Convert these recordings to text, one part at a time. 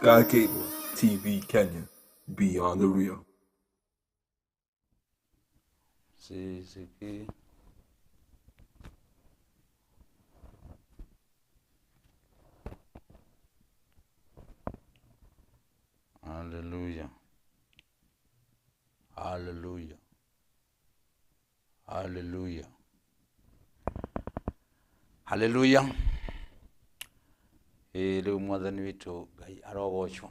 Sky Cable TV Kenya, beyond the real. Sisikii. Haleluya. Haleluya. Haleluya. Haleluya. Rĩu Mwathani witũ Ngai arogocwo.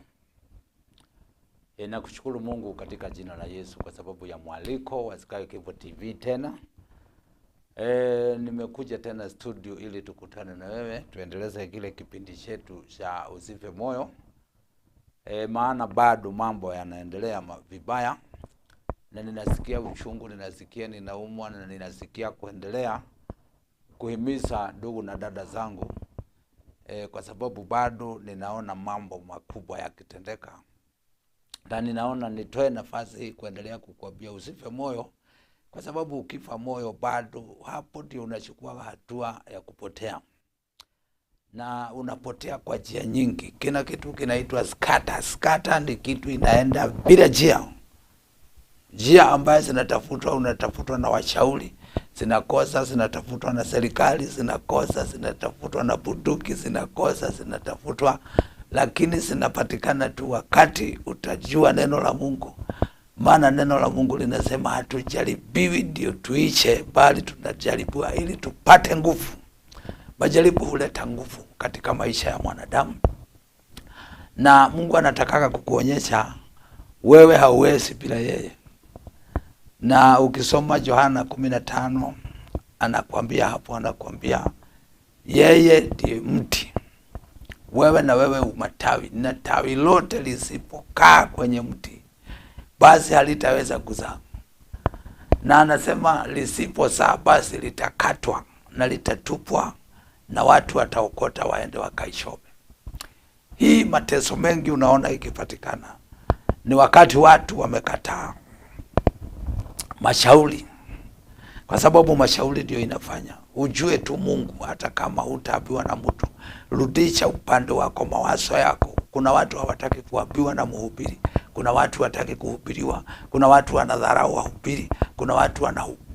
Nakushukuru Mungu katika jina la Yesu kwa sababu ya mwaliko wa Sky Cable TV tena. Nimekuja tena studio ili tukutane na wewe tuendeleze kile kipindi chetu cha Usife Moyo. Maana bado mambo yanaendelea vibaya, na ninasikia uchungu, ninasikia ninaumwa, na ninasikia kuendelea kuhimiza ndugu na dada zangu, kwa sababu bado ninaona mambo makubwa yakitendeka, na ninaona nitoe nafasi hii kuendelea kukuambia usife moyo, kwa sababu ukifa moyo bado hapo ndio unachukua hatua ya kupotea, na unapotea kwa njia nyingi. Kina kitu kinaitwa scatter. Scatter ni kitu inaenda bila njia, njia ambayo zinatafutwa, unatafutwa na washauri zinakosa, zinatafutwa na serikali zinakosa, zinatafutwa na bunduki zinakosa, zinatafutwa, lakini zinapatikana tu wakati utajua neno la Mungu. Maana neno la Mungu linasema hatujaribiwi ndio tuiche, bali tunajaribiwa ili tupate nguvu. Majaribu huleta nguvu katika maisha ya mwanadamu, na Mungu anataka kukuonyesha wewe hauwezi bila yeye. Na ukisoma Yohana 15 anakuambia hapo, anakuambia yeye ndiye mti, wewe na wewe umatawi, na tawi lote lisipokaa kwenye mti basi halitaweza kuzaa. Na anasema lisipozaa basi litakatwa na litatupwa na watu wataokota waende wakaishome. Hii mateso mengi unaona ikipatikana ni wakati watu wamekataa mashauri, kwa sababu mashauri ndio inafanya ujue tu Mungu. Hata kama utaambiwa na mtu, rudisha upande wako mawazo yako. Kuna watu hawataki kuambiwa na mhubiri, kuna watu hawataki kuhubiriwa, kuna watu wanadharau wahubiri, kuna watu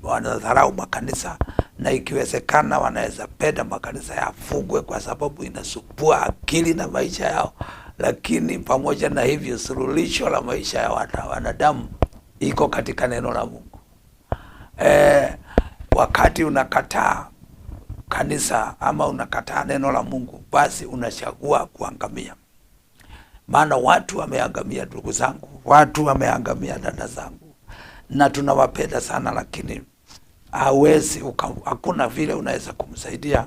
wanadharau makanisa, na ikiwezekana wanaweza penda makanisa yafungwe kwa sababu inasupua akili na maisha yao. Lakini pamoja na hivyo, suluhisho la maisha ya wanadamu iko katika neno la Mungu. Wakati unakataa kanisa ama unakataa neno la Mungu, basi unachagua kuangamia. Maana watu wameangamia, ndugu zangu, watu wameangamia, dada zangu, na tunawapenda sana, lakini hawezi, hakuna vile unaweza kumsaidia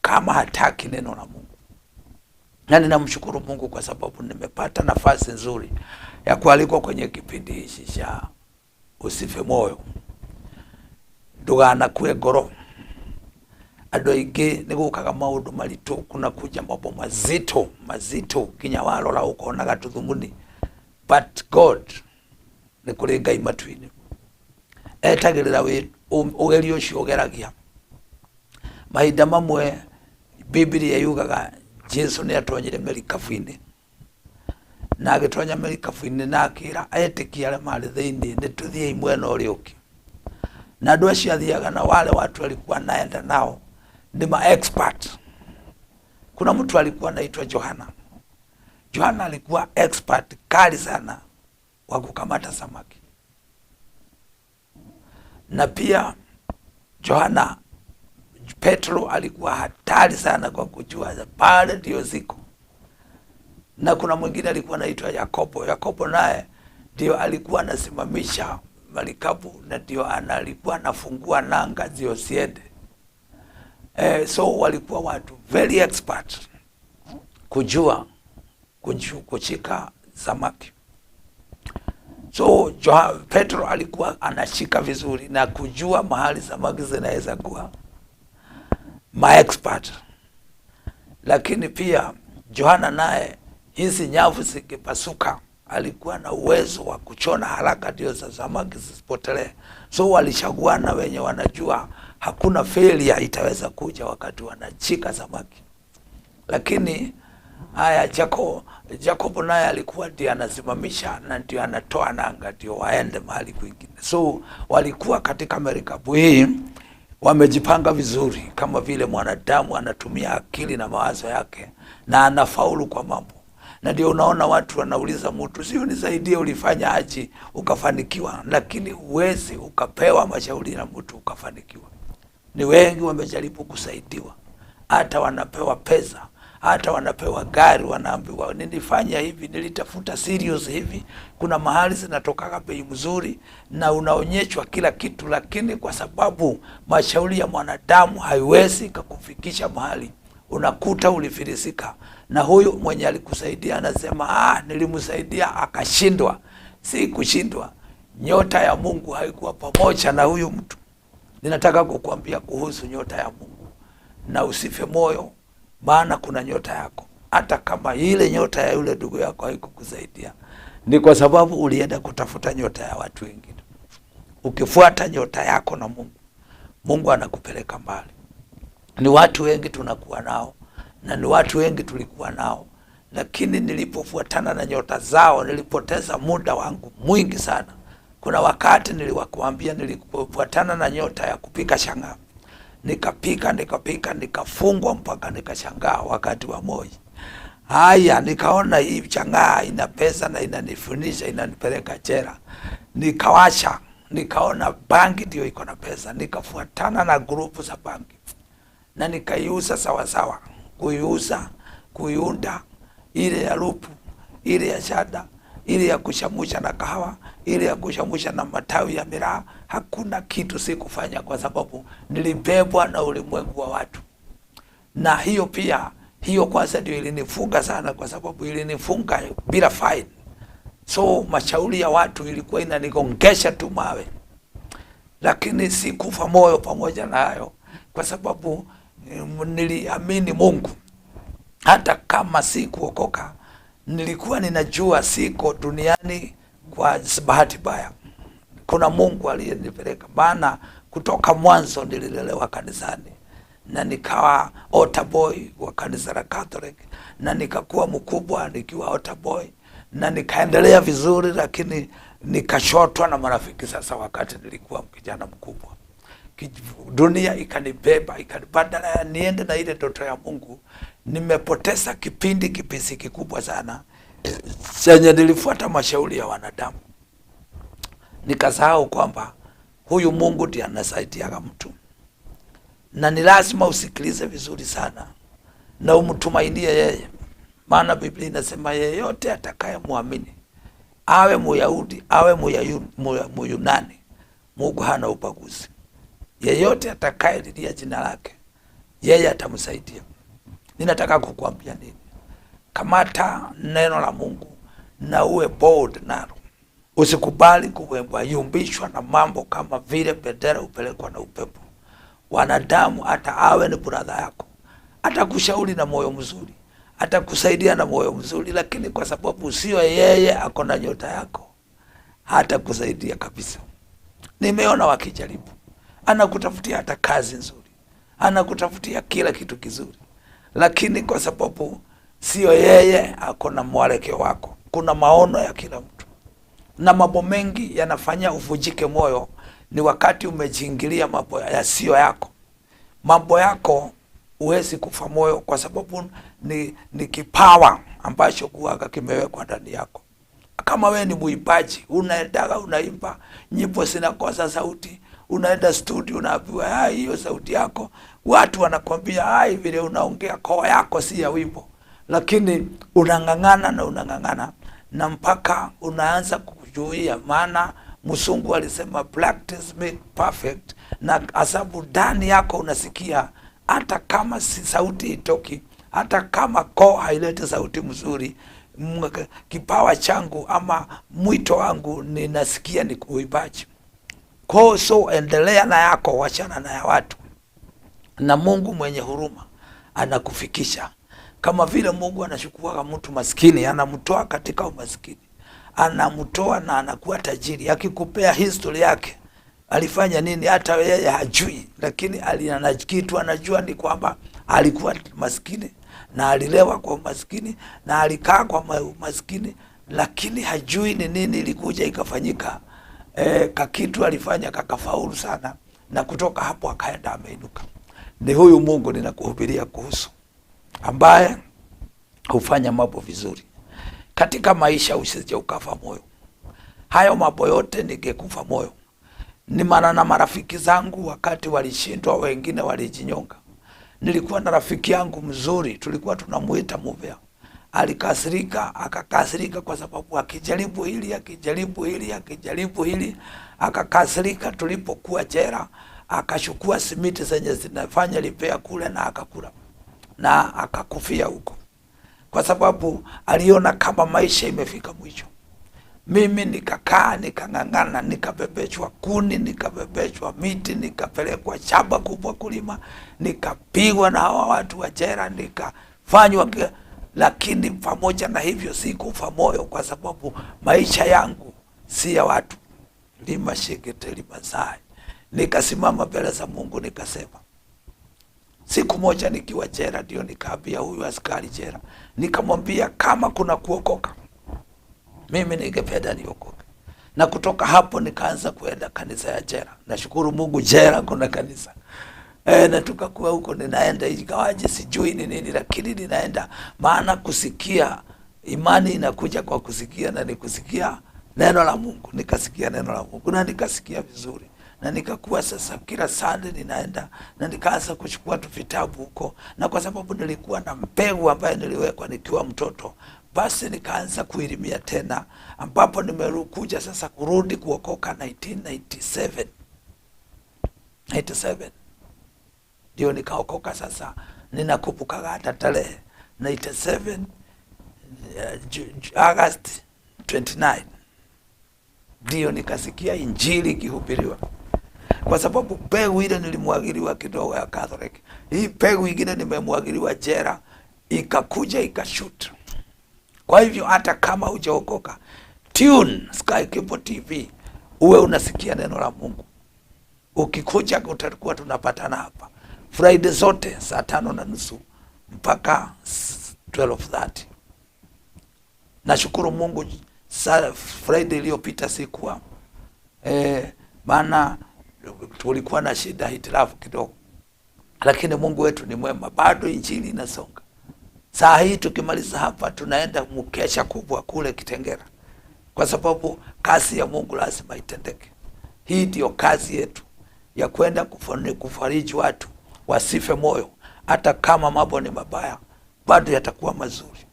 kama hataki neno la Mungu. Na ninamshukuru Mungu kwa sababu nimepata nafasi nzuri ya kualikwa kwenye kipindi hichi cha Usife Moyo. Nduganakue ngoro. Andũ aingĩ nĩ gũkaga maũndũ maritũ, kuna kuja mambo mazito mazito kinya warora ũkona gatuthumuni, but God nĩ kũrĩ Ngai matu-inĩ etagĩrĩra ũgerio ũcio ũgeragia. Mahinda mamwe Biblia yugaga Jesu nĩ atonyire merikabu-inĩ, na agĩtonya merikabu-inĩ na akĩra etĩkia arĩa marĩ thĩinĩ, nĩ tũthiĩi mwena ũrĩa ũngĩ. Na andũ acio athiaga na wale watu alikuwa naenda nao ni ma expert. Kuna mtu alikuwa anaitwa Yohana. Yohana alikuwa expert kali sana wa kukamata samaki. Na pia Yohana, Petro alikuwa hatari sana kwa kujua pale ndio ziko. Na kuna mwingine alikuwa anaitwa Yakobo. Yakobo naye ndio alikuwa anasimamisha marikabu na ndio alikuwa anafungua nanga zisiende. So walikuwa watu very expert kujua kushika samaki. So Petro alikuwa anashika vizuri na kujua mahali samaki zinaweza kuwa, ma expert. Lakini pia Yohana naye hizi nyavu zikipasuka alikuwa na uwezo wa kuchona haraka ndio za samaki zisipotelee. So walichaguana wenye wanajua hakuna failure itaweza kuja wakati wanachika samaki. Lakini Haya, Jacob naye alikuwa ndiye anasimamisha na ndio anatoa nanga ndio waende mahali kwingine. So walikuwa katika merikabu hii wamejipanga vizuri, kama vile mwanadamu anatumia akili na mawazo yake na anafaulu kwa mambo. Na ndio unaona watu wanauliza mtu, sio nisaidie, ulifanya aje ukafanikiwa? Lakini huwezi ukapewa mashauri na mtu ukafanikiwa. Ni wengi wamejaribu kusaidiwa, hata wanapewa pesa, hata wanapewa gari, wanaambiwa nilifanya hivi, nilitafuta serious hivi. Kuna mahali zinatokaga bei mzuri na unaonyeshwa kila kitu, lakini kwa sababu mashauri ya mwanadamu haiwezi kakufikisha mahali, unakuta ulifilisika, na huyu mwenye alikusaidia anasema nilimsaidia akashindwa. Si kushindwa, nyota ya Mungu haikuwa pamoja na huyu mtu. Ninataka kukuambia kuhusu nyota ya Mungu, na usife moyo, maana kuna nyota yako. Hata kama ile nyota ya yule ndugu yako haikukusaidia, ni kwa sababu ulienda kutafuta nyota ya watu wengine. Ukifuata nyota yako na Mungu, Mungu anakupeleka mbali. Ni watu wengi tunakuwa nao na ni watu wengi tulikuwa nao, lakini nilipofuatana na nyota zao nilipoteza muda wangu mwingi sana. Kuna wakati niliwakuambia nilipofuatana na nyota ya kupika shang'aa, nikapika nikapika nikafungwa mpaka nikashangaa wakati wa Moi. Haya, nikaona hii chang'aa ina pesa na inanifunisha inanipeleka jela. Nikawasha, nikaona bangi ndio iko na pesa, nikafuatana na grupu za bangi na nikaiuza sawasawa, kuiuza kuiunda, ile ya lupu, ile ya shada, ile ya kushamusha na kahawa, ile ya kushamusha na matawi ya miraa. Hakuna kitu sikufanya, kwa sababu nilibebwa na ulimwengu wa watu. Na hiyo pia, hiyo kwanza ndio ilinifunga sana, kwa sababu ilinifunga bila fine. So mashauri ya watu ilikuwa inanigongesha tu mawe, lakini sikufa moyo pamoja na hayo, kwa sababu niliamini Mungu. Hata kama sikuokoka, nilikuwa ninajua siko duniani kwa bahati mbaya, kuna Mungu aliyenipeleka. Maana kutoka mwanzo nililelewa kanisani na nikawa altar boy wa kanisa la Catholic, na nikakuwa mkubwa nikiwa altar boy na nikaendelea vizuri, lakini nikashotwa na marafiki. Sasa wakati nilikuwa kijana mkubwa, dunia ikanibeba, badala ya niende na ile ndoto ya Mungu, nimepoteza kipindi kipisi kikubwa sana chenye nilifuata mashauri ya wanadamu, nikasahau kwamba huyu Mungu ndiye anasaidiaga mtu, na ni lazima usikilize vizuri sana na umtumainie yeye, maana Biblia inasema yeyote atakayemwamini awe Muyahudi awe Muyunani, Mungu hana ubaguzi. Yeyote atakayelilia jina lake yeye atamsaidia. Ninataka kukuambia nini? Kamata neno la Mungu na uwe bold nalo. Usikubali kuyumbishwa na mambo kama vile bendera upelekwa na upepo. Wanadamu, hata awe ni brother yako, atakushauri na moyo mzuri, atakusaidia na moyo mzuri, lakini kwa sababu sio yeye ako na nyota yako, hatakusaidia kabisa. Nimeona wakijaribu, anakutafutia hata kazi nzuri, anakutafutia kila kitu kizuri, lakini kwa sababu sio yeye ako na mwelekeo wako. Kuna maono ya kila mtu na mambo mengi yanafanya uvunjike moyo, ni wakati umejiingilia mambo yasiyo yako. Mambo yako huwezi kufa moyo, kwa sababu ni kipawa ambacho kuwaga kimewekwa ndani yako. Kama we ni muimbaji, unaendaga unaimba nyimbo zinakosa sauti, unaenda studio unaambiwa hiyo sauti yako, watu wanakwambia ai, vile unaongea koo yako si ya wimbo, lakini unang'ang'ana na unang'ang'ana na mpaka unaanza kujuia. Maana msungu alisema practice make perfect, na asabu ndani yako unasikia hata kama si sauti itoki, hata kama koo haileti sauti mzuri, kipawa changu ama mwito wangu ninasikia ni kuibaji. Kwa so endelea na yako, wachana na ya watu, na Mungu mwenye huruma anakufikisha. Kama vile Mungu anachukua mtu maskini, anamtoa katika umaskini, anamtoa na anakuwa tajiri. Akikupea history yake alifanya nini, hata yeye hajui, lakini ana kitu anajua ni kwamba alikuwa maskini na alilewa kwa umaskini na alikaa kwa umaskini, lakini hajui ni nini ilikuja ikafanyika. Kakitu alifanya kakafaulu sana, na kutoka hapo akaenda ameinuka. Ni huyu Mungu ninakuhubiria kuhusu, ambaye hufanya mambo vizuri katika maisha. Usije ukafa moyo. Hayo mambo yote ningekufa moyo. Ni maana na marafiki zangu wakati walishindwa, wengine walijinyonga. Nilikuwa na rafiki yangu mzuri, tulikuwa tunamuita Muvea. Alikasirika, akakasirika kwa sababu akijaribu hili, akijaribu hili, akijaribu hili, akakasirika. Tulipokuwa jela, akachukua simiti zenye zinafanya lipea kule na akakula na akakufia huko, kwa sababu aliona kama maisha imefika mwisho. Mimi nikakaa nikang'ang'ana, nikabebeshwa kuni, nikabebeshwa miti, nikapelekwa shamba kubwa kulima, nikapigwa na hawa watu wa jela, nikafanywa lakini pamoja na hivyo sikufa moyo, kwa sababu maisha yangu si ya watu. Lima shekete lima sai. Nikasimama mbele za Mungu nikasema, siku moja nikiwa jela, ndio nikaambia huyu askari jela, nikamwambia kama kuna kuokoka mimi ningependa niokoke. Na kutoka hapo nikaanza kuenda kanisa ya jela. Nashukuru Mungu, jela kuna kanisa na tukakuwa huko ninaenda, ingawaje sijui ni nini, lakini ninaenda, maana kusikia, imani inakuja kwa kusikia, na nikusikia neno la Mungu. Nikasikia neno la Mungu na nikasikia vizuri, na nikakuwa sasa kila Sunday ninaenda, na nikaanza kuchukua tu vitabu huko, na kwa sababu nilikuwa na mbegu ambayo niliwekwa nikiwa mtoto, basi nikaanza kuilimia tena, ambapo nimekuja sasa kurudi kuokoka 1997 97 ndio nikaokoka. Sasa ninakumbuka hata tarehe 97 August 29 ndio nikasikia injili ikihubiriwa, kwa sababu mbegu ile nilimwagiliwa kidogo ya Catholic, hii mbegu ingine nimemwagiliwa jela, ikakuja ikashoot. Kwa hivyo hata kama hujaokoka, tune Sky Cable TV uwe unasikia neno la Mungu. Ukikuja utakuwa tunapatana hapa Friday zote saa 5:30 mpaka 12:30. Nashukuru Mungu, Friday iliyopita sikuwa maana tulikuwa na shida hitilafu kidogo, lakini Mungu wetu ni mwema, bado injili inasonga. Saa hii tukimaliza hapa tunaenda mkesha kubwa kule Kitengera, kwa sababu kazi ya Mungu lazima itendeke. Hii ndio kazi yetu ya kwenda kufariji watu wasife moyo, hata kama mambo ni mabaya bado yatakuwa mazuri.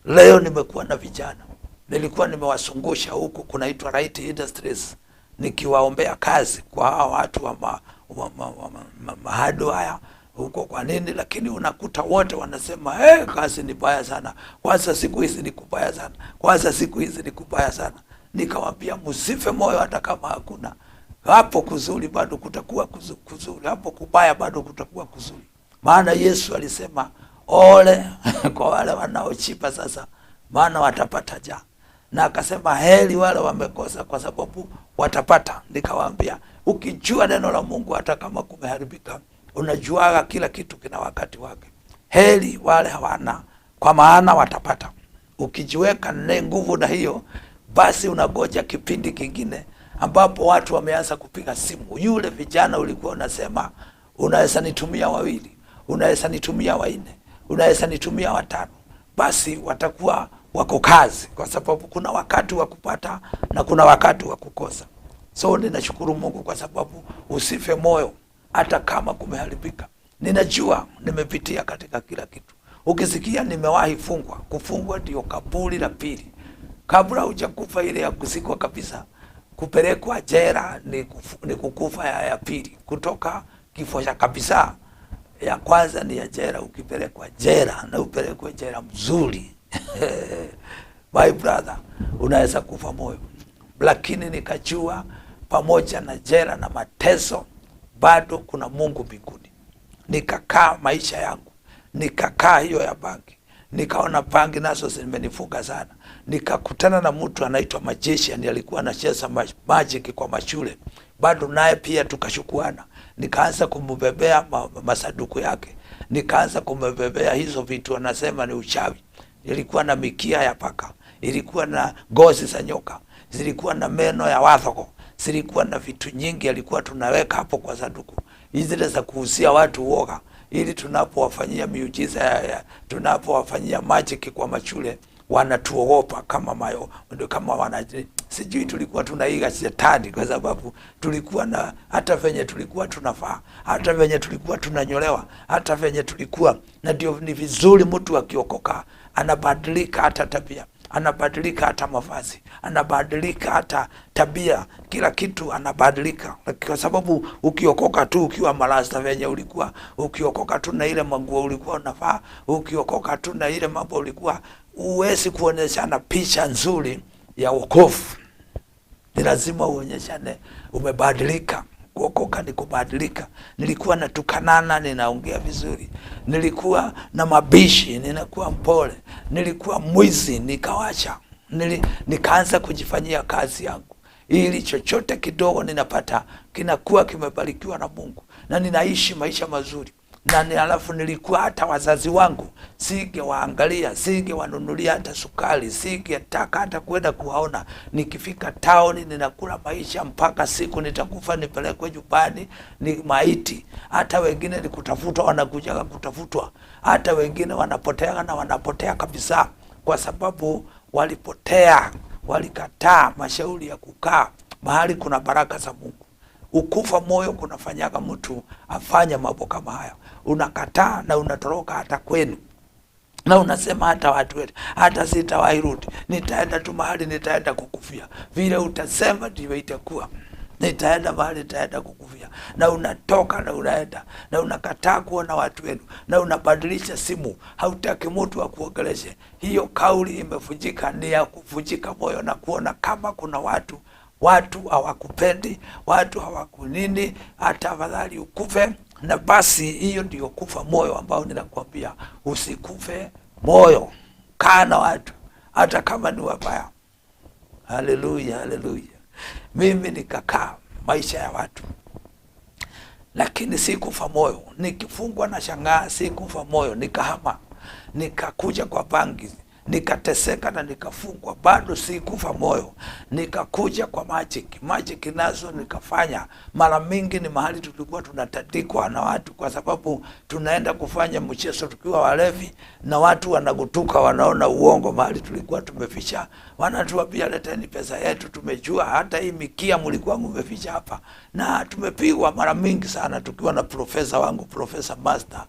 Leo nimekuwa na vijana, nilikuwa nimewasungusha huku kunaitwa Right Industries, nikiwaombea kazi kwa hawa watu wa mahado haya huko kwa nini, lakini unakuta wote wanasema hey, kazi ni baya sana, kwanza siku hizi ni kubaya sana, kwanza siku hizi ni kubaya sana. Nikamwambia msife moyo, hata kama hakuna hapo kuzuri bado kutakuwa kuzuri, hapo kubaya bado kutakuwa kuzuri. Maana Yesu alisema ole kwa wale wanaochipa sasa, maana watapata njaa, na akasema heri wale wamekosa, kwa sababu watapata. Nikawaambia ukijua neno la Mungu hata kama kumeharibika, unajuaga kila kitu kina wakati wake. Heri wale hawana, kwa maana watapata. Ukijiweka na nguvu na hiyo, basi unagoja kipindi kingine ambapo watu wameanza kupiga simu. Yule vijana ulikuwa unasema unaweza nitumia wawili, unaweza nitumia wanne, unaweza nitumia watano, basi watakuwa wako kazi, kwa sababu kuna wakati wa kupata na kuna wakati wa kukosa. So ninashukuru Mungu kwa sababu usife moyo hata kama kumeharibika. Ninajua nimepitia katika kila kitu. Ukisikia nimewahi fungwa, kufungwa ndio kaburi la pili. Kabla hujakufa ile ya kuzikwa kabisa, kupelekwa jela ni kukufa ya pili. Kutoka kifo cha kabisa, ya kwanza ni ya jela. Ukipelekwa jela na upelekwe jela mzuri my brother, unaweza kufa moyo. Lakini nikajua pamoja na jela na mateso bado kuna Mungu mbinguni. Nikakaa maisha yangu, nikakaa hiyo ya bangi, nikaona bangi nazo zimenifunga sana. Nikakutana na mtu anaitwa Magician, alikuwa anacheza magic kwa mashule, bado naye pia tukashukuana. Nikaanza kumbebea masanduku yake, nikaanza kumbebea hizo vitu anasema ni uchawi. Ilikuwa na mikia ya paka, ilikuwa na ngozi za nyoka, zilikuwa na meno ya wathogo, zilikuwa na vitu nyingi alikuwa tunaweka hapo kwa sanduku, zile za kuhusia watu uoga, ili tunapowafanyia miujiza, tunapowafanyia magic kwa mashule wanatuogopa kama mayo, kama wana sijui, tulikuwa tunaiga shetani, kwa sababu tulikuwa na hata venye tulikuwa tunafaa, hata venye tulikuwa tunanyolewa, hata venye tulikuwa na. Ndio ni vizuri mtu akiokoka anabadilika hata tabia, anabadilika hata mavazi, anabadilika hata tabia, kila kitu anabadilika, kwa sababu ukiokoka tu ukiwa marasta venye ulikuwa, ukiokoka tu na ile manguo ulikuwa unavaa, ukiokoka tu na ile mambo ulikuwa, huwezi kuonyeshana picha nzuri ya wokovu. Ni lazima uonyeshane umebadilika. Kuokoka ni kubadilika. Nilikuwa natukanana, ninaongea vizuri. Nilikuwa na mabishi, ninakuwa mpole. Nilikuwa mwizi, nikawacha. Nikaanza kujifanyia kazi yangu, ili chochote kidogo ninapata kinakuwa kimebarikiwa na Mungu, na ninaishi maisha mazuri. Na halafu nilikuwa hata wazazi wangu singewaangalia, singewanunulia hata sukari, singetaka hata kwenda kuwaona. Nikifika tauni ninakula maisha mpaka siku nitakufa, nipelekwe nyumbani ni maiti. Hata wengine ni kutafutwa, wanakuja kutafutwa, hata wengine wanapotea na wanapotea kabisa, kwa sababu walipotea, walikataa mashauri ya kukaa mahali kuna baraka za Mungu. Ukufa moyo kunafanyaga mtu afanye mambo kama haya. Unakataa na unatoroka hata kwenu, na unasema hata watu wetu, hata sitawahi rudi, nitaenda tu mahali nitaenda kukufia. Vile utasema ndivyo itakuwa, nitaenda mahali nitaenda kukufia. Na unatoka na unaenda na unakataa kuona watu wenu, na unabadilisha simu, hautaki mtu akuongeleshe. Hiyo kauli imevunjika, ni ya kuvunjika moyo na kuona kama kuna watu hawakupendi, watu hawakunini, hata afadhali ukufe. Na basi hiyo ndiyo kufa moyo ambao ninakwambia usikufe moyo. Kaa na watu hata kama ni wabaya. Haleluya, haleluya. Mimi nikakaa maisha ya watu, lakini sikufa moyo. Nikifungwa na shangaa, sikufa moyo. Nikahama, nikakuja kwa bangi, nikateseka na nikafungwa, bado sikufa moyo. Nikakuja kwa magic, magic nazo nikafanya mara mingi. Ni mahali tulikuwa tunatandikwa na watu, kwa sababu tunaenda kufanya mchezo tukiwa walevi, na watu wanagutuka, wanaona uongo mahali tulikuwa tumeficha, wanatuambia leteni pesa yetu, tumejua hata hii mikia mlikuwa mmeficha hapa. Na tumepigwa mara mingi sana tukiwa na profesa wangu, Profesa Master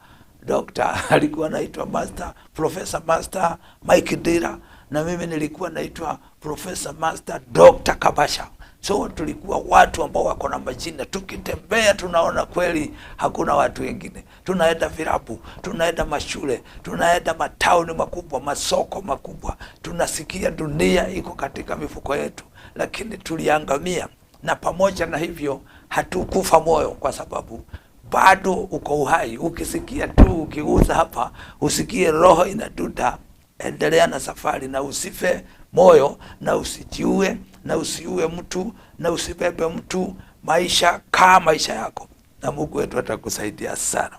Doctor alikuwa anaitwa Master Professor Master Mike Dira, na mimi nilikuwa naitwa Professor Master Dr. Kabasha. So tulikuwa watu ambao wako na majina, tukitembea tunaona kweli hakuna watu wengine. Tunaenda vilabu, tunaenda mashule, tunaenda matauni makubwa, masoko makubwa, tunasikia dunia iko katika mifuko yetu, lakini tuliangamia. Na pamoja na hivyo hatukufa moyo, kwa sababu bado uko uhai. Ukisikia tu ukigusa hapa, usikie roho inadunda, endelea na safari, na usife moyo, na usijiue, na usiue mtu, na usibebe mtu. Maisha kaa maisha yako, na Mungu wetu atakusaidia sana.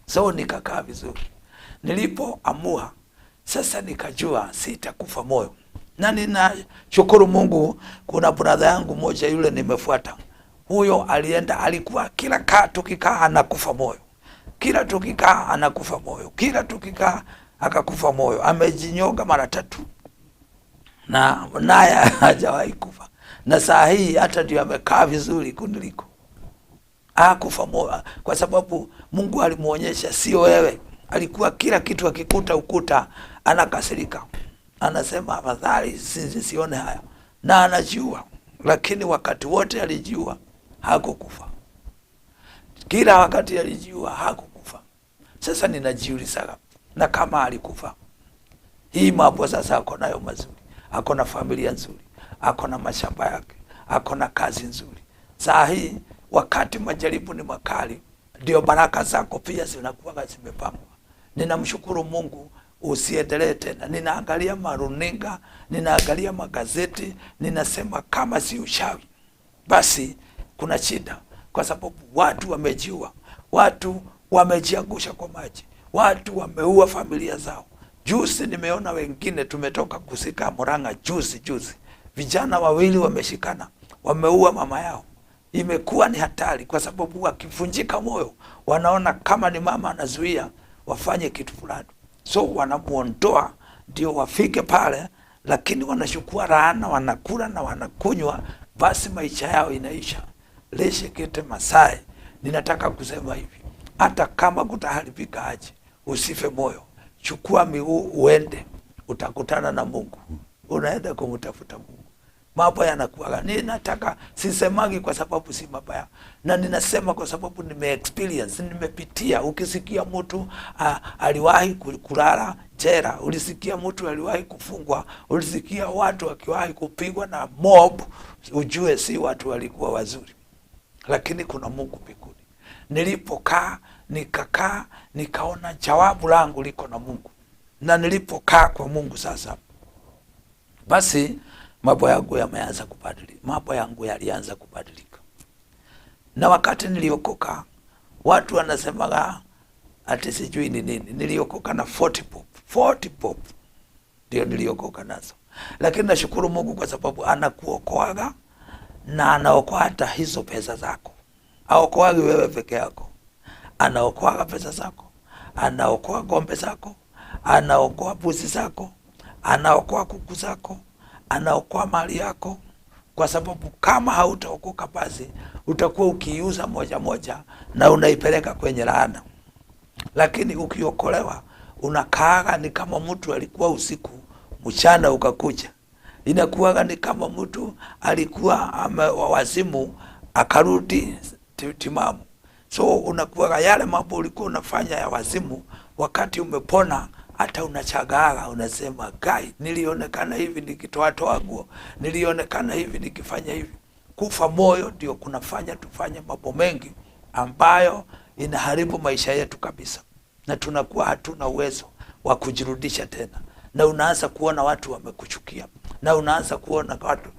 So nikakaa vizuri. Nilipoamua sasa, nikajua sitakufa moyo, na ninashukuru Mungu. Kuna brother yangu moja yule nimefuata huyo alienda, alikuwa kila kaa tukikaa anakufa moyo, kila tukikaa anakufa moyo, kila tukikaa akakufa moyo. Amejinyonga mara tatu na naye hajawahi kufa, na saa hii hata ndio amekaa vizuri kuniliko. Hakufa moyo kwa sababu Mungu alimuonyesha sio wewe. Alikuwa kila kitu akikuta ukuta anakasirika, anasema afadhali sione haya, na anajiua, lakini wakati wote alijiua hakukufa. Kila wakati alijiua hakukufa. Sasa ninajiuliza, na kama alikufa, hii mambo sasa ako nayo mazuri, ako na familia nzuri, ako na mashamba yake, ako na kazi nzuri. Saa hii wakati majaribu ni makali, ndio baraka zako pia zinakuwa zimepangwa. Ninamshukuru Mungu, usiendelee tena. Ninaangalia maruninga, ninaangalia magazeti, ninasema kama si uchawi basi kuna shida. kwa sababu watu wamejiua, watu wamejiangusha kwa maji, watu wameua familia zao. Juzi nimeona wengine, tumetoka kusika Murang'a juzi juzi, vijana wawili wameshikana, wameua mama yao. Imekuwa ni hatari, kwa sababu wakivunjika moyo wanaona kama ni mama anazuia wafanye kitu fulani, so wanamuondoa ndio wafike pale, lakini wanachukua laana, wanakula na wanakunywa, basi maisha yao inaisha. Leshekete Masai, ninataka kusema hivi, hata kama kutaharibika aje, usife moyo, chukua miguu uende, utakutana na Mungu. Unaenda kumtafuta Mungu, mambo yanakuwa. Ninataka sisemagi kwa sababu si mabaya, na ninasema kwa sababu nime experience, nimepitia. Ukisikia mtu aliwahi kulala jela, ulisikia mtu aliwahi kufungwa, ulisikia watu wakiwahi kupigwa na mob, ujue si watu walikuwa wazuri, lakini kuna Mungu mbinguni. Nilipokaa nikakaa nikaona jawabu langu liko na Mungu, na nilipokaa kwa Mungu sasa, basi mambo yangu yameanza kubadilika, mambo yangu yalianza kubadilika. Na wakati niliokoka, watu wanasemaga ati sijui ni nini. Niliokoka na 40 bob, 40 bob ndio niliokoka nazo, lakini nashukuru Mungu kwa sababu anakuokoaga na anaokoa hata hizo pesa zako. Aokoagi wewe peke yako, anaokoaga pesa zako, anaokoa ng'ombe zako, anaokoa mbuzi zako, anaokoa kuku zako, anaokoa mali yako, kwa sababu kama hautaokoka basi utakuwa ukiiuza moja moja na unaipeleka kwenye laana. Lakini ukiokolewa unakaaga ni kama mtu alikuwa usiku, mchana ukakuja. Inakuwaga ni kama mtu alikuwa wazimu akarudi timamu. So unakuwaga yale mambo ulikuwa unafanya ya wazimu, wakati umepona hata unachagaaga, unasema gai, nilionekana hivi nikitoatoa nguo, nilionekana hivi nikifanya hivi. Kufa moyo ndio kunafanya tufanye mambo mengi ambayo inaharibu maisha yetu kabisa, na tunakuwa hatuna uwezo wa kujirudisha tena, na unaanza kuona watu wamekuchukia, na unaanza kuona watu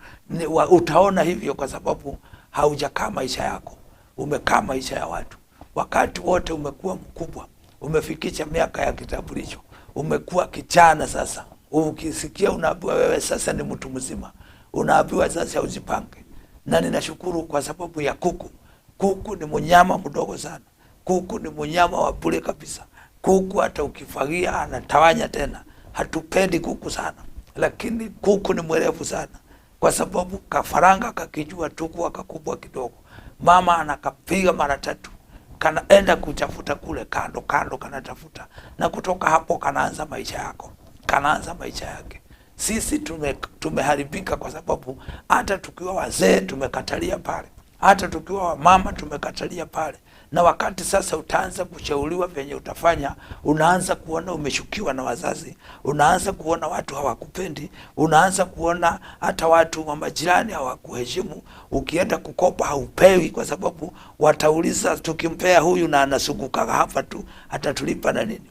utaona hivyo kwa sababu haujakaa maisha yako, umekaa maisha ya watu. Wakati wote umekuwa mkubwa, umefikisha miaka ya kitambulisho, umekuwa kijana sasa. Ukisikia unaambiwa wewe sasa ni mtu mzima, unaambiwa sasa ujipange. Na ninashukuru kwa sababu ya kuku. Kuku ni mnyama mdogo sana, kuku ni mnyama wa bure kabisa. Kuku hata ukifagia anatawanya tena. Hatupendi kuku sana, lakini kuku ni mwerevu sana, kwa sababu kafaranga kakijua tu kuwa kakubwa kidogo, mama anakapiga mara tatu, kanaenda kutafuta kule kando kando, kanatafuta, na kutoka hapo kanaanza maisha yako, kanaanza maisha yake. Sisi tumeharibika kwa sababu hata tukiwa wazee tumekatalia pale, hata tukiwa wamama tumekatalia pale. Na wakati sasa utaanza kushauriwa venye utafanya, unaanza kuona umeshukiwa na wazazi, unaanza kuona watu hawakupendi, unaanza kuona hata watu wa majirani hawakuheshimu. Ukienda kukopa haupewi, kwa sababu watauliza, tukimpea huyu na anazungukaga hapa tu, atatulipa na nini?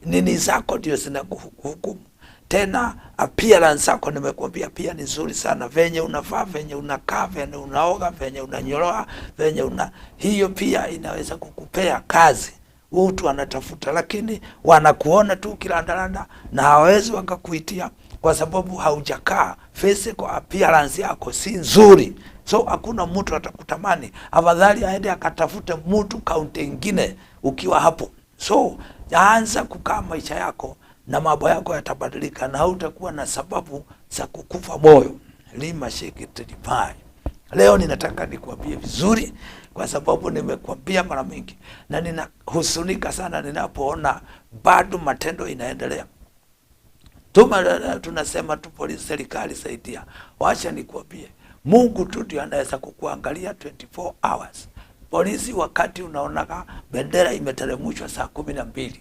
Nini zako ndio zinakuhukumu. Tena appearance yako nimekuambia pia ni nzuri sana, venye unavaa, venye unakaa, venye unaoga, venye unanyoroa, venye una hiyo pia inaweza kukupea kazi. Mtu anatafuta, lakini wanakuona tu kilandalanda na hawawezi wakakuitia kwa sababu haujakaa, physical appearance yako si nzuri, so hakuna mtu atakutamani. Afadhali aende akatafute mtu kaunti ingine ukiwa hapo. So anza kukaa maisha yako na mambo yako yatabadilika, na hautakuwa na sababu za kukufa moyo. Lima shake tilipai. Leo ninataka nikuambie vizuri, kwa sababu nimekuambia mara mingi, na ninahuzunika sana ninapoona bado matendo inaendelea. Tunasema tu polisi, serikali saidia. Wacha nikuambie, Mungu tu ndiye anaweza kukuangalia 24 hours. Polisi wakati unaonaga bendera imeteremshwa saa 12,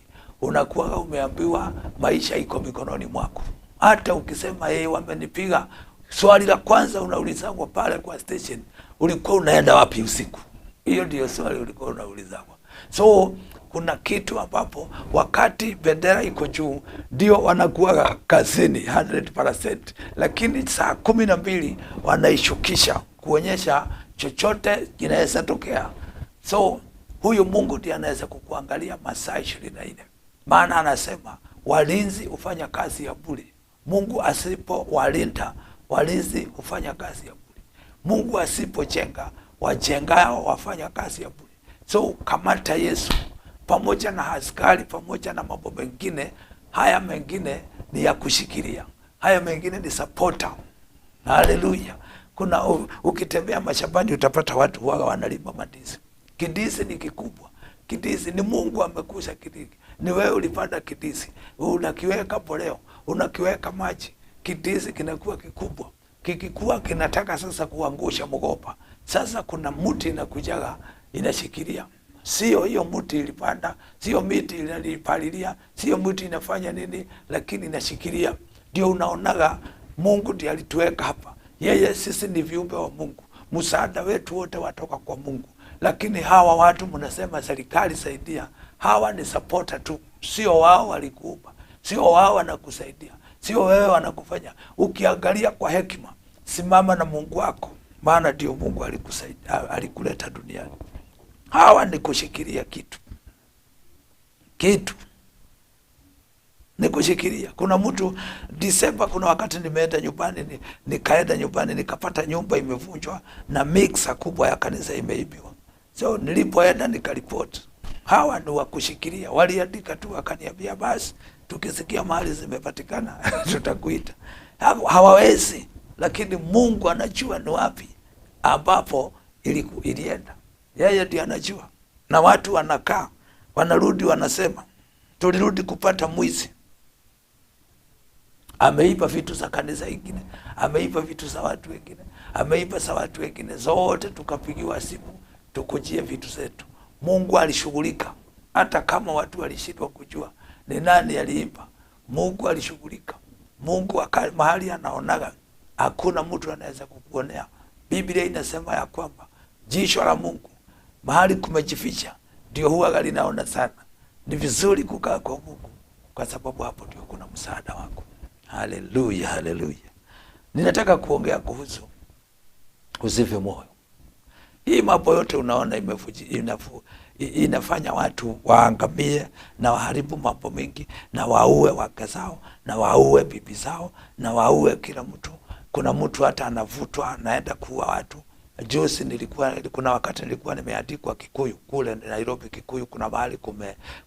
unakuwa umeambiwa maisha iko mikononi mwako. Hata ukisema yeye wamenipiga, swali la kwanza unaulizwa pale kwa station, ulikuwa unaenda wapi usiku? Hiyo ndio swali ulikuwa unaulizwa. So kuna kitu ambapo wakati bendera iko juu ndio wanakuwa kazini 100%, lakini saa 12 wanaishukisha kuonyesha chochote kinaweza tokea. So huyu Mungu ndiye anaweza kukuangalia masaa 24, maana anasema walinzi hufanya kazi ya bure. Mungu asipowalinda walinzi hufanya kazi ya bure. Mungu asipojenga wajengao wafanya kazi ya bure. So kamata Yesu pamoja na askari pamoja na mambo mengine. Haya mengine ni ya kushikilia, haya mengine ni supporter. Haleluya! Kuna ukitembea mashambani utapata watu huwaga wanalima mandizi. Kindizi ni kikubwa, kindizi ni Mungu amekusha kindizi. Ni wewe ulipanda kindizi, unakiweka mboleo, unakiweka maji, kindizi kinakuwa kikubwa. Kikikuwa kinataka sasa kuangusha mgomba. Sasa kuna mti inakujaga inashikilia, sio hiyo mti ilipanda, sio miti inalipalilia, sio mti inafanya nini, lakini inashikilia. Ndio unaonaga Mungu ndiye alituweka hapa. Yeye, sisi ni viumbe wa Mungu, msaada wetu wote watoka kwa Mungu. Lakini hawa watu mnasema serikali saidia, hawa ni supporter tu, sio wao walikuumba, sio wao wanakusaidia, sio wewe wanakufanya. Ukiangalia kwa hekima, simama na Mungu wako, maana ndio Mungu alikusaidia, alikuleta duniani. Hawa ni kushikilia kitu kitu ni kushikilia. Kuna mtu Disemba, kuna wakati nimeenda nyumbani, nikaenda nyumbani nikapata nyumba imevunjwa na mixer kubwa ya kanisa imeibiwa. So nilipoenda nikaripoti, hawa ni wa kushikilia. Waliandika tu wakaniambia, basi tukisikia mahali zimepatikana tutakuita. Hawawezi, lakini Mungu anajua ni wapi ambapo ilienda. Yeye ndiye anajua, na watu wanakaa wanarudi wanasema, tulirudi kupata mwizi ameiba vitu za kanisa ingine, ameiba vitu za watu wengine, ameiba za watu wengine zote, tukapigiwa simu tukujie vitu zetu. Mungu alishughulika, hata kama watu walishindwa kujua ni nani aliiba, Mungu alishughulika. Mungu mahali anaonaga hakuna mtu anaweza kukuonea. Biblia inasema ya kwamba jicho la Mungu mahali kumejificha ndio huwa linaona sana. Ni vizuri kukaa kwa Mungu kwa sababu hapo ndio kuna msaada wako. Haleluya, haleluya. Ninataka kuongea kuhusu usife moyo. Hii mambo yote unaona inafanya watu waangamie na waharibu mambo mengi na waue wake zao na waue bibi zao na waue kila mtu. Kuna mtu hata anavutwa anaenda kuua watu. Juzi nilikuwa, kuna wakati nilikuwa nimeandikwa Kikuyu kule Nairobi Kikuyu, kuna mahali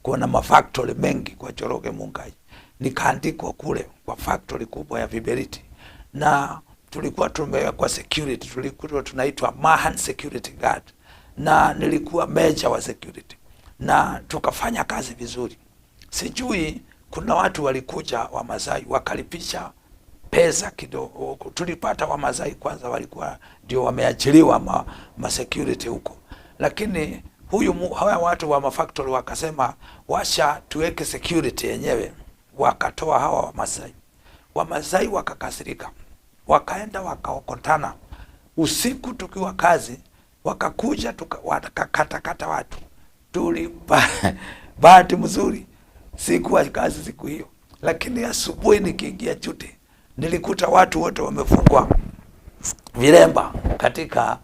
kuna mafactory mengi kwa Njoroge Mungai, nikaandikwa kule kwa factory kubwa ya viberiti, na tulikuwa tumewekwa security, tulikuwa tunaitwa Mahan Security Guard, na nilikuwa major wa security, na tukafanya kazi vizuri. Sijui kuna watu walikuja Wamasai wakalipisha pesa kidogo. Tulipata Wamasai kwanza walikuwa ndio wameajiriwa ma security huko, lakini hawa watu wa mafactory wakasema washa tuweke security yenyewe, wakatoa hawa Wamasai. Wamasai wakakasirika, wakaenda wakaokotana usiku tukiwa kazi, wakakuja wakakatakata watu. Bahati mzuri sikuwa kazi siku hiyo, lakini asubuhi nikiingia duty nilikuta watu wote wamefungwa vilemba katika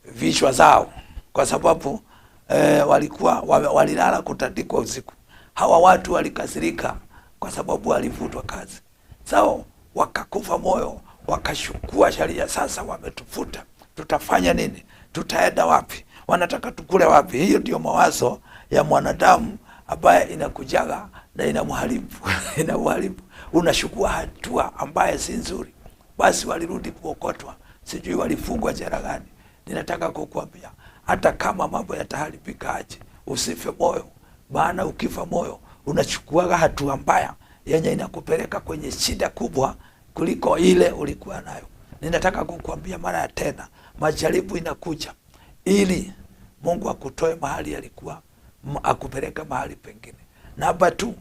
vichwa zao, kwa sababu walikuwa walilala kutandikwa usiku. Hawa watu walikasirika kwa sababu walifutwa kazi, so wakakufa moyo, wakashukua sheria. Sasa wametufuta, tutafanya nini? Tutaenda wapi? Wanataka tukule wapi? Hiyo ndio mawazo ya mwanadamu ambaye inakujaga na inamharibu inamharibu. Unachukua hatua ambaye si nzuri. Basi walirudi kuokotwa, sijui walifungwa jela gani. Ninataka kukuambia hata kama mambo yataharibika aje, usife moyo, maana ukifa moyo unachukuaga hatua mbaya yenye inakupeleka kwenye shida kubwa kuliko ile ulikuwa nayo. Ninataka kukuambia mara ya tena, majaribu inakuja ili Mungu akutoe mahali alikuwa, akupeleke mahali pengine. Namba 2,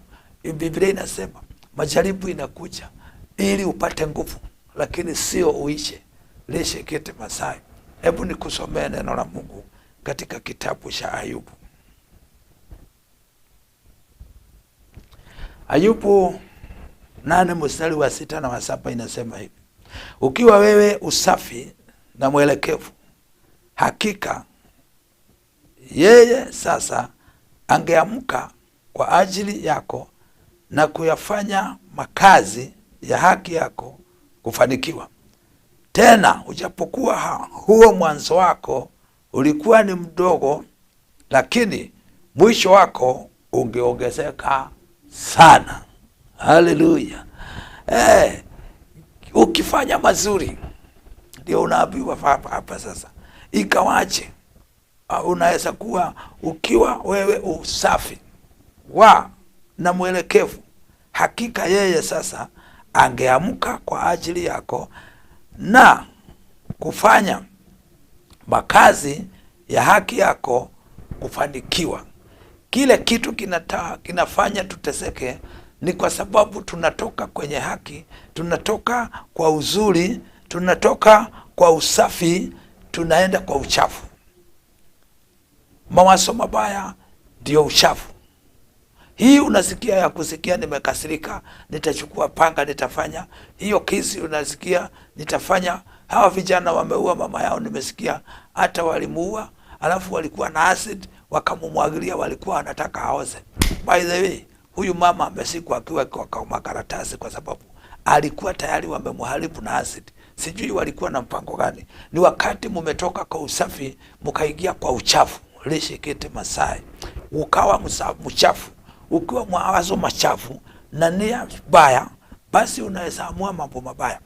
Biblia inasema majaribu inakuja ili upate nguvu, lakini sio uishe. Lishe kete Masai. Hebu nikusomee neno la Mungu katika kitabu cha Ayubu. Ayubu 8 mstari wa 6 na wa 7 inasema hivi: ukiwa wewe usafi na mwelekevu, hakika Yeye sasa angeamka kwa ajili yako na kuyafanya makazi ya haki yako kufanikiwa. Tena ujapokuwa huo mwanzo wako ulikuwa ni mdogo, lakini mwisho wako ungeongezeka sana. Haleluya! Ukifanya mazuri ndio unaambiwa hapa hapa sasa, ikawache unaweza kuwa ukiwa wewe usafi wa na mwelekevu, hakika yeye sasa angeamka kwa ajili yako na kufanya makazi ya haki yako kufanikiwa. Kile kitu kinafanya tuteseke ni kwa sababu tunatoka kwenye haki, tunatoka kwa uzuri, tunatoka kwa usafi, tunaenda kwa uchafu. Mawazo mabaya ndio uchafu. Hii unasikia ya kusikia, nimekasirika, nitachukua panga, nitafanya hiyo kesi, unasikia nitafanya. Hawa vijana wameua mama yao, nimesikia hata walimuua, alafu walikuwa na acid wakamumwagilia, walikuwa wanataka aoze. By the way, huyu mama amesikwa akiwa kwa makaratasi, kwa sababu alikuwa tayari wamemharibu na acid. Sijui walikuwa na mpango gani. Ni wakati mumetoka kwa usafi mkaingia kwa uchafu, lishikete Masai, ukawa mchafu, ukiwa mawazo machafu na nia baya, basi unaweza amua mambo mabaya.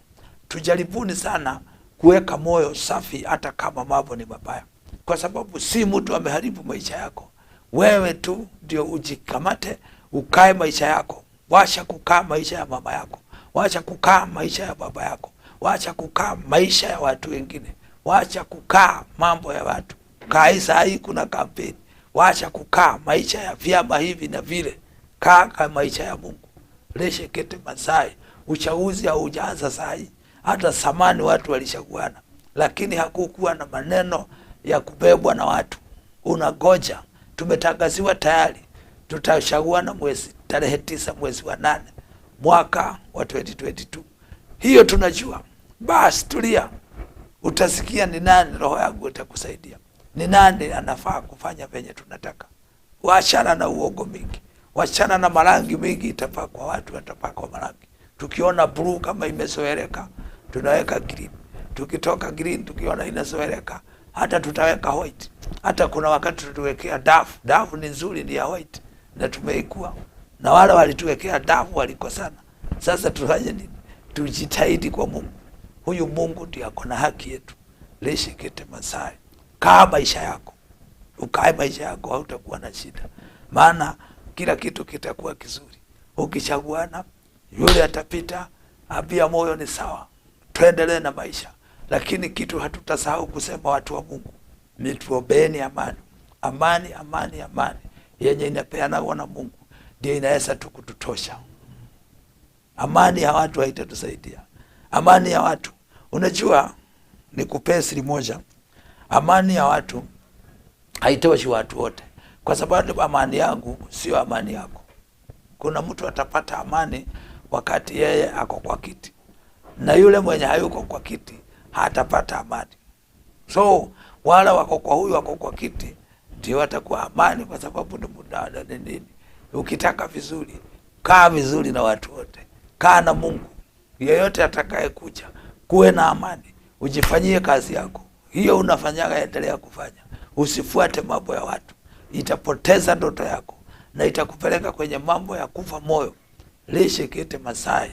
Tujaribuni sana kuweka moyo safi, hata kama mambo ni mabaya, kwa sababu si mtu ameharibu maisha yako. Wewe tu ndio ujikamate, ukae maisha yako. Wacha kukaa maisha ya mama yako, wacha kukaa maisha ya baba yako, wacha kukaa maisha ya watu wengine, wacha kukaa mambo ya watu. Kaa saa hii kuna kampeni, wacha kukaa maisha ya vyama hivi na vile, kaa kwa maisha ya Mungu. Leshekete Masai, uchaguzi haujaanza saa hii. Hata zamani watu walishaguana, lakini hakukuwa na maneno ya kubebwa na watu. Unagoja, tumetangaziwa tayari, tutachaguana mwezi tarehe 9 mwezi wa 8 mwaka wa 2022. Hiyo tunajua. Basi tulia, utasikia ni nani roho yangu itakusaidia, ni nani anafaa kufanya venye tunataka. Wachana na uongo mingi, wachana na marangi mingi itapakwa, watu watapakwa marangi. Tukiona blue kama imezoeleka tunaweka green, tukitoka green tukiona inazoeleka hata tutaweka white. Hata kuna wakati tuliwekea dafu, dafu ni nzuri, ni ya white na tumeikua, na wale walituwekea dafu walikosana. Sasa tufanye nini? Tujitahidi kwa Mungu. Huyu Mungu ndiye ako na haki yetu. Lishikete Masai, kaa maisha yako, ukae maisha yako, hautakuwa na shida, maana kila kitu kitakuwa kizuri. Ukichaguana yule atapita, abia moyo ni sawa, tuendelee na maisha. Lakini kitu hatutasahau kusema, watu wa Mungu, ni tuombeeni amani, amani, amani, amani yenye inapeanwa na Mungu ndio inaweza tu kututosha. Amani ya watu haitatusaidia. Amani ya watu, unajua, nikupee siri moja, amani ya watu haitoshi watu wote, kwa sababu amani yangu sio amani yako. Kuna mtu atapata amani wakati yeye ako kwa kiti, na yule mwenye hayuko kwa kiti hatapata amani. So wale wako kwa huyu wako kwa kiti ndio watakuwa amani, kwa sababu ni mudada ni nini. Ukitaka vizuri, kaa vizuri na watu wote, kaa na Mungu. Yeyote atakayekuja, kuwe na amani, ujifanyie kazi yako hiyo unafanyaga, endelea kufanya, usifuate mambo ya watu, itapoteza ndoto yako na itakupeleka kwenye mambo ya kufa moyo. Lishikete Masai,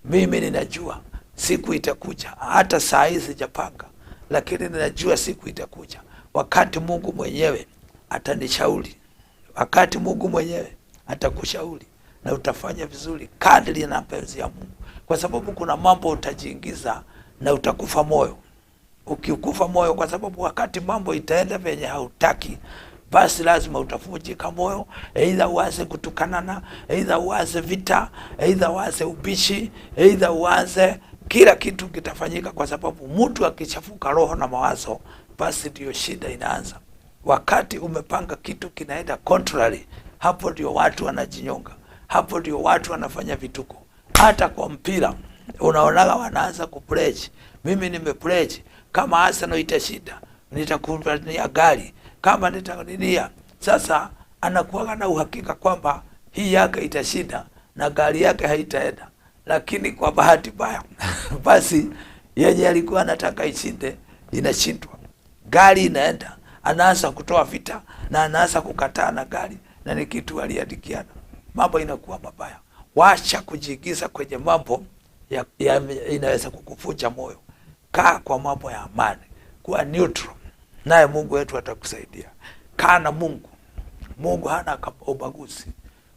mimi ninajua siku itakuja, hata saa hii sijapanga, lakini ninajua siku itakuja wakati Mungu mwenyewe atanishauri, wakati Mungu mwenyewe atakushauri na utafanya vizuri kadri na mapenzi ya Mungu, kwa sababu kuna mambo utajiingiza na utakufa moyo. Ukikufa moyo, kwa sababu wakati mambo itaenda venye hautaki, basi lazima utavunjika moyo, aidha uanze kutukanana, aidha uanze vita, aidha uanze ubishi, aidha uanze kila kitu kitafanyika, kwa sababu mtu akichafuka roho na mawazo, basi ndio shida inaanza. Wakati umepanga kitu kinaenda contrary, hapo ndio watu wanajinyonga, hapo ndio watu wanafanya vituko. Hata kwa mpira unaonaga wanaanza kupledge, mimi nimepledge kama Arsenal itashinda nitakupatia gari, kama nitaninia. Sasa anakuwa na uhakika kwamba hii yake itashinda na gari yake haitaenda, lakini kwa bahati mbaya basi yenye alikuwa anataka ishinde inashindwa, gari inaenda, anaanza kutoa vita na anaanza kukataa na gari, na ni kitu aliandikiana. Mambo inakuwa mabaya. Wacha kujiingiza kwenye mambo ya inaweza kukuvunja moyo. Kaa kwa mambo ya amani, kuwa neutral, naye Mungu wetu atakusaidia. Kaa na Mungu. Mungu hana ubaguzi.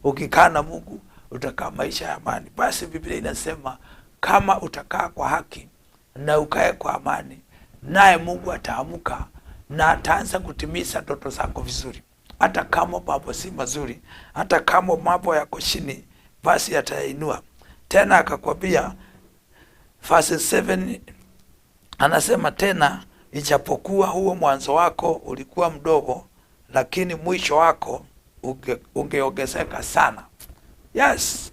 Ukikaa na Mungu utakaa maisha ya amani. Basi Biblia inasema kama utakaa kwa haki na ukae kwa amani, naye Mungu ataamka na ataanza kutimiza ndoto zako vizuri. Hata kama mambo si mazuri, hata kama mambo yako chini, basi atayainua. Tena akakwambia verse 7 anasema tena, ijapokuwa huo mwanzo wako ulikuwa mdogo, lakini mwisho wako ungeongezeka sana. Yes,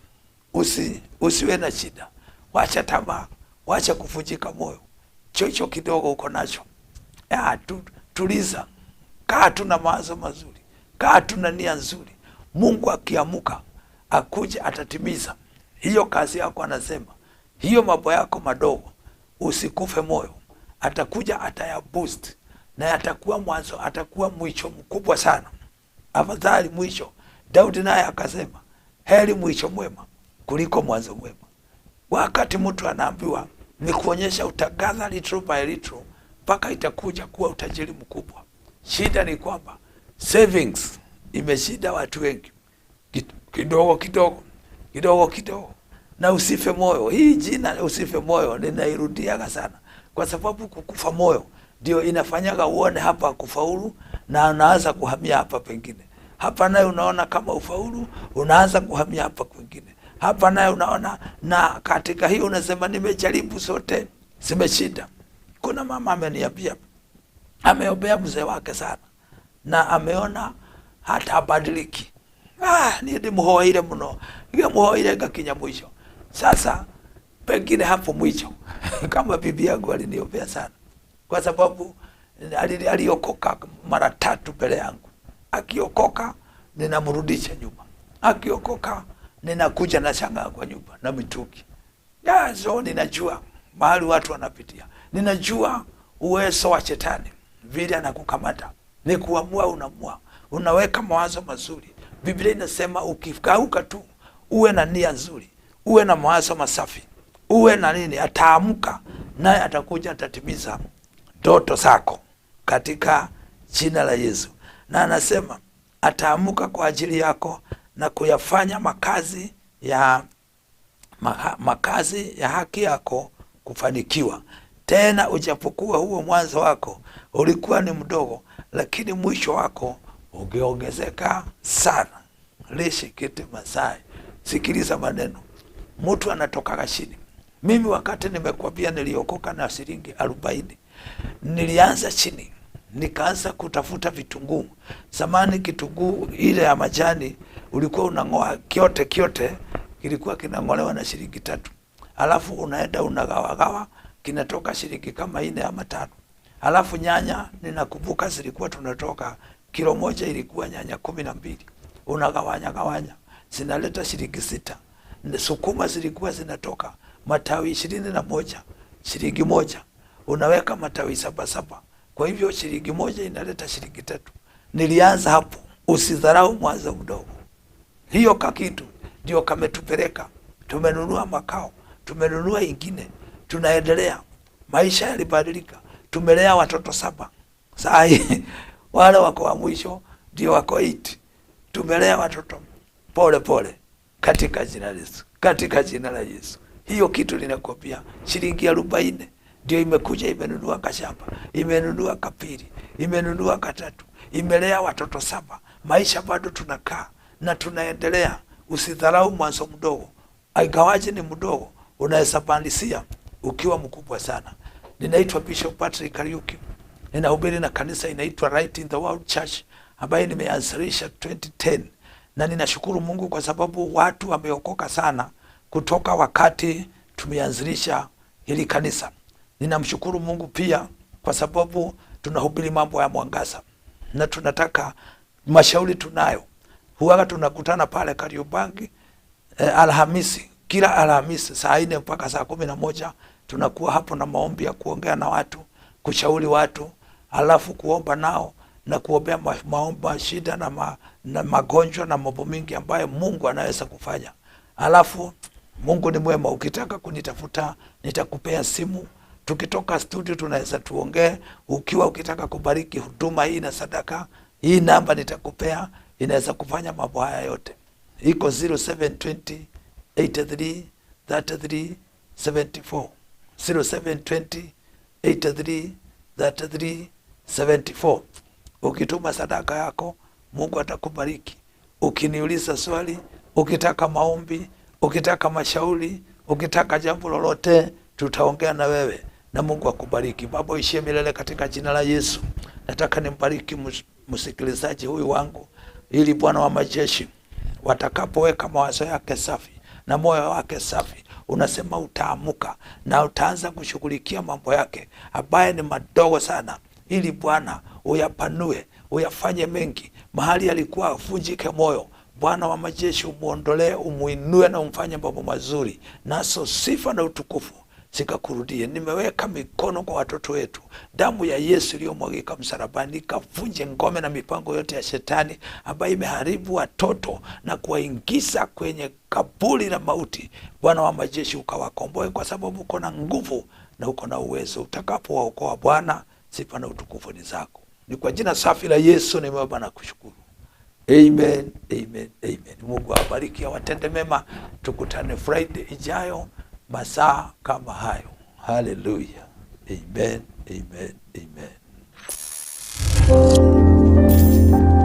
usiwe na shida, wacha tamaa, wacha kuvunjika moyo. Chocho kidogo uko nacho ya, tuliza, kaa tu na mawazo mazuri, kaa tu na nia nzuri. Mungu akiamuka akuje atatimiza hiyo kazi yako. Anasema hiyo mambo yako madogo usikufe moyo, atakuja ataya boost na atakuwa mwanzo, atakuwa mwisho mkubwa sana. Afadhali mwisho. Daudi naye akasema heri mwisho mwema kuliko mwanzo mwema. Wakati mtu anaambiwa ni kuonyesha utagather little by little mpaka itakuja kuwa utajiri mkubwa. Shida ni kwamba savings imeshinda watu wengi, kidogo kidogo kidogo kidogo. Na usife moyo. Hii jina usife moyo ninairudiaga sana, kwa sababu kukufa moyo ndio inafanyaga uone hapa kufaulu na unaanza kuhamia hapa pengine. Hapa naye unaona kama ufaulu, unaanza kuhamia hapa kwingine. Hapa naye unaona, na katika hiyo unasema nimejaribu zote zimeshinda. Kuna mama ameniambia ameombea mzee wake sana na ameona hata abadiliki. Ni ndimuhoeire muno, ngimuhoeire ngakinya mwisho. Sasa pengine hapo mwisho kama bibi yangu aliniombea sana, kwa sababu aliokoka mara tatu mbele yangu. Akiokoka ninamrudisha nyuma, akiokoka ninakuja na shangaa kwa nyumba na mituki. So ninajua mahali watu wanapitia, ninajua uwezo wa shetani vile anakukamata. Ni kuamua, unamua, unaweka mawazo mazuri. Biblia inasema ukikauka tu uwe na nia nzuri, uwe na mawazo masafi, uwe na nini, ataamka naye atakuja atatimiza ndoto zako katika jina la Yesu. Na anasema ataamka kwa ajili yako na kuyafanya makazi ya haki yako kufanikiwa. Tena ujapokuwa huo mwanzo wako ulikuwa ni mdogo, lakini mwisho wako ungeongezeka sana. Lishikite Masai, sikiliza maneno. Mtu anatoka chini. Mimi wakati nimekwambia niliokoka na shilingi 40, nilianza chini, nikaanza kutafuta vitunguu. Zamani kitunguu ile ya majani ulikuwa unangoa kiote kiote, kilikuwa kinangolewa na shilingi 3. Alafu unaenda unagawagawa, kinatoka shilingi kama 4 ama 5. Alafu nyanya ninakumbuka zilikuwa tunatoka kilo moja ilikuwa nyanya 12. Unagawanya gawanya, zinaleta shilingi 6. Sukuma zilikuwa zinatoka matawi 21, shilingi 1. Unaweka matawi 7 7. Kwa hivyo shilingi 1 inaleta shilingi 3. Nilianza hapo. Usidharau mwanzo mdogo. Hiyo kakitu ndio kametupeleka. Tumenunua makao, tumenunua ingine, tunaendelea. Maisha yalibadilika. Tumelea watoto 7. Saa hii wale wako wa mwisho ndio wako 8. Tumelea watoto pole pole katika jina la Yesu, katika jina la Yesu. Hiyo kitu ninakwambia, shilingi 40 ndio imekuja imenunua kashamba, imenunua kapili, imenunua katatu, imelea watoto 7. Maisha bado tunakaa na tunaendelea. Usidharau mwanzo mdogo. Ingawaje ni mdogo, unaweza pandisia ukiwa mkubwa sana. Ninaitwa Bishop Patrick Kariuki. Ninahubiri na kanisa inaitwa Light in the World Church ambayo nimeanzisha 2010. Na ninashukuru Mungu kwa sababu watu wameokoka sana kutoka wakati tumeanzisha hili kanisa. Ninamshukuru Mungu pia kwa sababu tunahubiri mambo ya mwangaza. na tunataka mashauri tunayo. Huwaga tunakutana pale Kariobangi Alhamisi, kila Alhamisi saa 4 mpaka saa 11 tunakuwa hapo na maombi ya kuongea na watu, kushauri watu, alafu kuomba nao na kuombea maomba shida na magonjwa na mambo mingi ambayo Mungu anaweza kufanya. Alafu Mungu ni mwema, ukitaka kunitafuta nitakupea simu. Tukitoka studio tunaweza tuongee. Ukiwa ukitaka kubariki huduma hii na sadaka hii, namba nitakupea, inaweza kufanya mambo haya yote. Iko 0720 83 33 74, 0720 83 33 74. Ukituma sadaka yako Mungu atakubariki. Ukiniuliza swali, ukitaka maombi, ukitaka mashauri, ukitaka jambo lolote, tutaongea na wewe na Mungu akubariki. Baba uishie milele katika jina la Yesu. Nataka nimbariki msikilizaji huyu wangu, ili Bwana wa majeshi watakapoweka mawazo yake safi na moyo wake safi, unasema utaamuka na utaanza kushughulikia mambo yake ambaye ni madogo sana, ili Bwana uyapanue uyafanye mengi. Mahali alikuwa avunjike moyo, Bwana wa majeshi umuondolee, umuinue na umfanye mambo mazuri, naso sifa na utukufu zikakurudie. Nimeweka mikono kwa watoto wetu, damu ya Yesu iliyomwagika msalabani ikavunje ngome na mipango yote ya shetani ambayo imeharibu watoto na kuwaingiza kwenye kaburi la mauti. Bwana wa majeshi ukawakomboe, kwa sababu uko na nguvu na uko na uwezo. Utakapowaokoa Bwana, sifa na utukufu ni zako. Ni kwa jina safi la Yesu nimeomba na kushukuru. Amen, amen, amen. Mungu awabariki, awatende mema. Tukutane Friday ijayo masaa kama hayo. Haleluya. Amen, amen, amen.